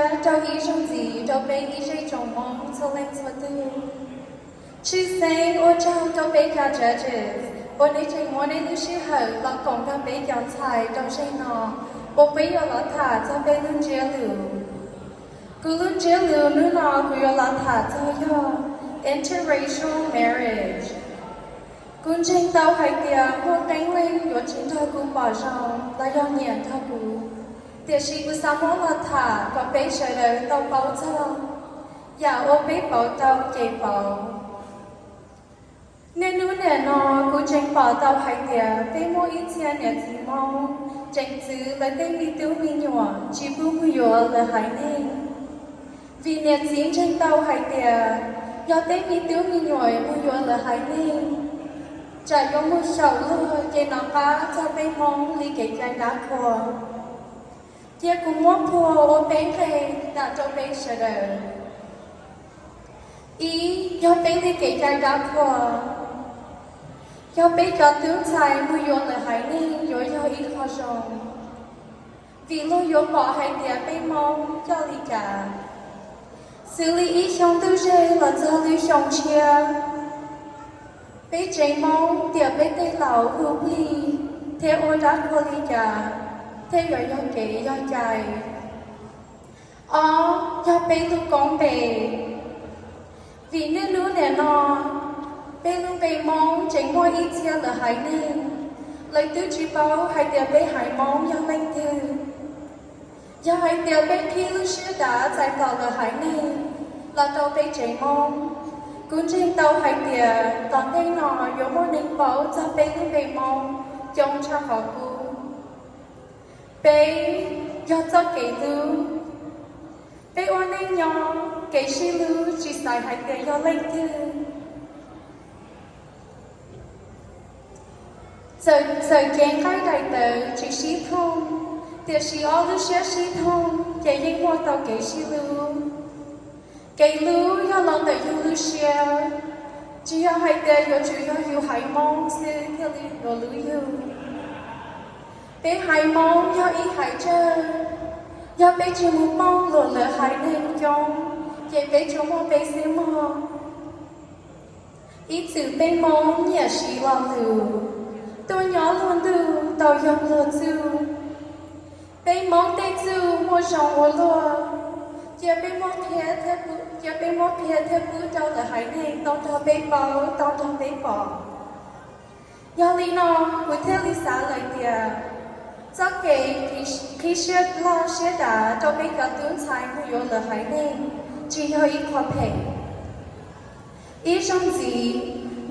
Rau ib zaug ntxiv rau peb ib zej tsoom Hmoob txhua leej txhua tug. Tshwj xeeb ua tsaug rau peb cov judges uas nej tseem muab nej lub sij hawm los koom nrog peb cov ntxhais rau zaum no uas peb yuav los tham txog peb lub ntsiab lus. Kuv lub ntsiab lus hnub no kuv yuav los tham txog yog interracial marriage. Kuv ntseeg tau hais tias muaj qee leej yuav tsis nrog kuv pom zoo los yog nyiam nrog kuv, tiam sis kuv xav muab los tham kom peb sawv daws tau paub txog yam uas peb pauv tau ces pauv. Niaj hnub nim no kuv tseem pom tau hais tias peb muaj ib txhia niam txiv Hmoob tseem txwv lawv tej me tub me nyuam tsis pub mus yuav lawv haiv neeg, vim niam txiv ntseeg tau hais tias yog tej me tub me nyuam mus yuav lawv haiv neeg, tsam yuav mus xyaum luag ces nov qab txog peb Hmoob li kev cai dab qhuas. Cia kuv muab phua ua peb nqe tham rau peb sawv daws. Ib, yog peb li kev cai dab qhuas, yog peb cov tub ntxhais mus yuav lawv haiv neeg yuav yog ib qho zoo, vim luag yuav pom hais tias peb Hmoob coj li cas. Xws li ib xyoo ntuj ze los txog lub xyoo tshiab, peb tsev Hmoob tiam peb tej laus hu plig thiab ua dab qhuas li cas thiaj yuav yog kev yog cai. Ob, yog peb lub koob npe, vim niaj hnub nim no peb lub npe Hmoob tseem muaj ib txhia lawv haiv neeg, lawv twb tsis paub hais tias peb haiv Hmoob yog leej twg. Yog hais tias peb qhib lub siab dav txais tos lawv haiv neeg los rau peb tsev Hmoob, kuv ntseeg tau hais tias tom ntej no yuav muaj neeg paub txog peb lub npe Hmoob coob tshaj qhov qub. Peb, yog txoj kev hlub. Peb ua neej nyob, kev sib hlub tsis xaiv hais tias yog leej twg. Txawm cev nqaij daim tawv tsis sib thooj, tiam sis ob lub siab sib thooj ces yeej muaj tau kev sib hlub. Kev hlub yog los ntawm yus lub siab, tsis yog hais tias yuav tsum yog yus haiv Hmoob xwb thiaj li yuav hlub yus. Peb haiv Hmoob yog ib haiv tsawg, yog peb tsis mus poob luag lawv haiv neeg coob ces peb tsuas muaj peb xwb mog. Ib txwm peb Hmoob nyiam siv lo lus, tuaj nyob luag ntuj tau yog luag txuj. Peb Hmoob tej txuj muaj zoo ua luaj, cia peb muab qhia thiab pub, cia peb muab qhia thiab pub rau lawv haiv neeg tau nrog peb paub, tau nrog peb pom. Yog li no kuv thiaj li xav lawm tias txoj kev qhib siab loj siab dav rau peb cov tub ntxhais mus yuav lawv haiv neeg tsis yog ib qho phem. Ib zaug ntxiv,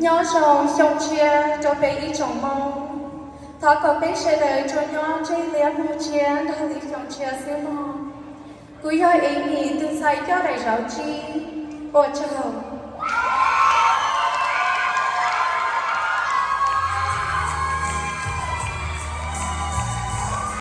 nyob zoo xyoo tshiab rau peb ib tsoom Hmoob. Thov kom peb sawv daws tsuas nyob ntsej liab muag tshiab nrog li xyoo tshiab xwb mog. Kuv yog Amy tus ntxhais coj daim zauv tsib, ua tsaug.